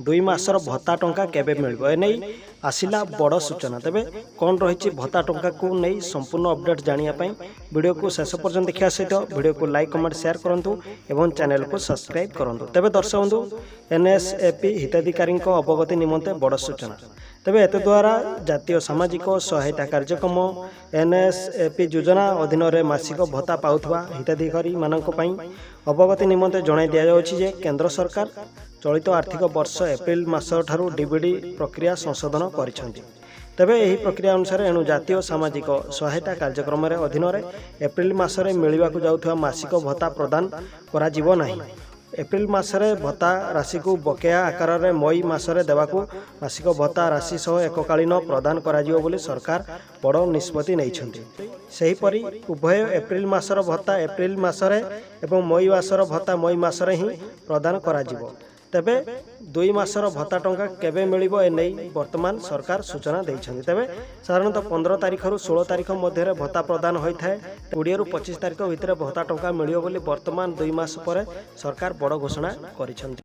2 ମାସର ଭତ୍ତା ଟଙ୍କା କେବେ ମିଳିବ, ଏନେଇ ଆସିଲା ବଡ଼ ସୂଚନା। ତେବେ କ'ଣ ରହିଛି ଭତ୍ତା ଟଙ୍କାକୁ ନେଇ ସମ୍ପୂର୍ଣ୍ଣ ଅପଡେଟ୍ ଜାଣିବା ପାଇଁ ଭିଡ଼ିଓକୁ ଶେଷ ପର୍ଯ୍ୟନ୍ତ ଦେଖିବା ସହିତ ଭିଡ଼ିଓକୁ ଲାଇକ୍, କମେଣ୍ଟ, ସେୟାର କରନ୍ତୁ ଏବଂ ଚ୍ୟାନେଲକୁ ସବସ୍କ୍ରାଇବ୍ କରନ୍ତୁ। ତେବେ ଦର୍ଶକ ବନ୍ଧୁ, ଏନ୍ଏସ୍ଏପି ହିତାଧିକାରୀଙ୍କ ଅବଗତି ନିମନ୍ତେ ବଡ଼ ସୂଚନା। ତେବେ ଏତଦ୍ୱାରା ଜାତୀୟ ସାମାଜିକ ସହାୟତା କାର୍ଯ୍ୟକ୍ରମ ଏନ୍ଏସ୍ଏପି ଯୋଜନା ଅଧୀନରେ ମାସିକ ଭତ୍ତା ପାଉଥିବା ହିତାଧିକାରୀମାନଙ୍କ ପାଇଁ ଅବଗତି ନିମନ୍ତେ ଜଣାଇ ଦିଆଯାଉଛି ଯେ କେନ୍ଦ୍ର ସରକାର ଚଳିତ ଆର୍ଥିକ ବର୍ଷ ଏପ୍ରିଲ ମାସଠାରୁ ଡିବିଟି ପ୍ରକ୍ରିୟା ସଂଶୋଧନ କରିଛନ୍ତି। ତେବେ ଏହି ପ୍ରକ୍ରିୟା ଅନୁସାରେ ଏଣୁ ଜାତୀୟ ସାମାଜିକ ସହାୟତା କାର୍ଯ୍ୟକ୍ରମରେ ଅଧୀନରେ ଏପ୍ରିଲ ମାସରେ ମିଳିବାକୁ ଯାଉଥିବା ମାସିକ ଭତ୍ତା ପ୍ରଦାନ କରାଯିବ ନାହିଁ। ଏପ୍ରିଲ ମାସରେ ଭତ୍ତା ରାଶିକୁ ବକେୟା ଆକାରରେ ମଇ ମାସରେ ଦେବାକୁ ମାସିକ ଭତ୍ତା ରାଶି ସହ ଏକକାଳୀନ ପ୍ରଦାନ କରାଯିବ ବୋଲି ସରକାର ବଡ଼ ନିଷ୍ପତ୍ତି ନେଇଛନ୍ତି। ସେହିପରି ଉଭୟ ଏପ୍ରିଲ ମାସର ଭତ୍ତା ଏପ୍ରିଲ ମାସରେ ଏବଂ ମଇ ମାସର ଭତ୍ତା ମଇ ମାସରେ ହିଁ ପ୍ରଦାନ କରାଯିବ। ତେବେ 2 ମାସର ଭତ୍ତା ଟଙ୍କା କେବେ ମିଳିବ, ଏନେଇ ବର୍ତ୍ତମାନ ସରକାର ସୂଚନା ଦେଇଛନ୍ତି। ତେବେ ସାଧାରଣତଃ 15 ତାରିଖରୁ 16 ତାରିଖ ମଧ୍ୟରେ ଭତ୍ତା ପ୍ରଦାନ ହୋଇଥାଏ। 20ରୁ 25 ତାରିଖ ଭିତରେ ଭତ୍ତା ଟଙ୍କା ମିଳିବ ବୋଲି ବର୍ତ୍ତମାନ 2 ମାସ ପରେ ସରକାର ବଡ଼ ଘୋଷଣା କରିଛନ୍ତି।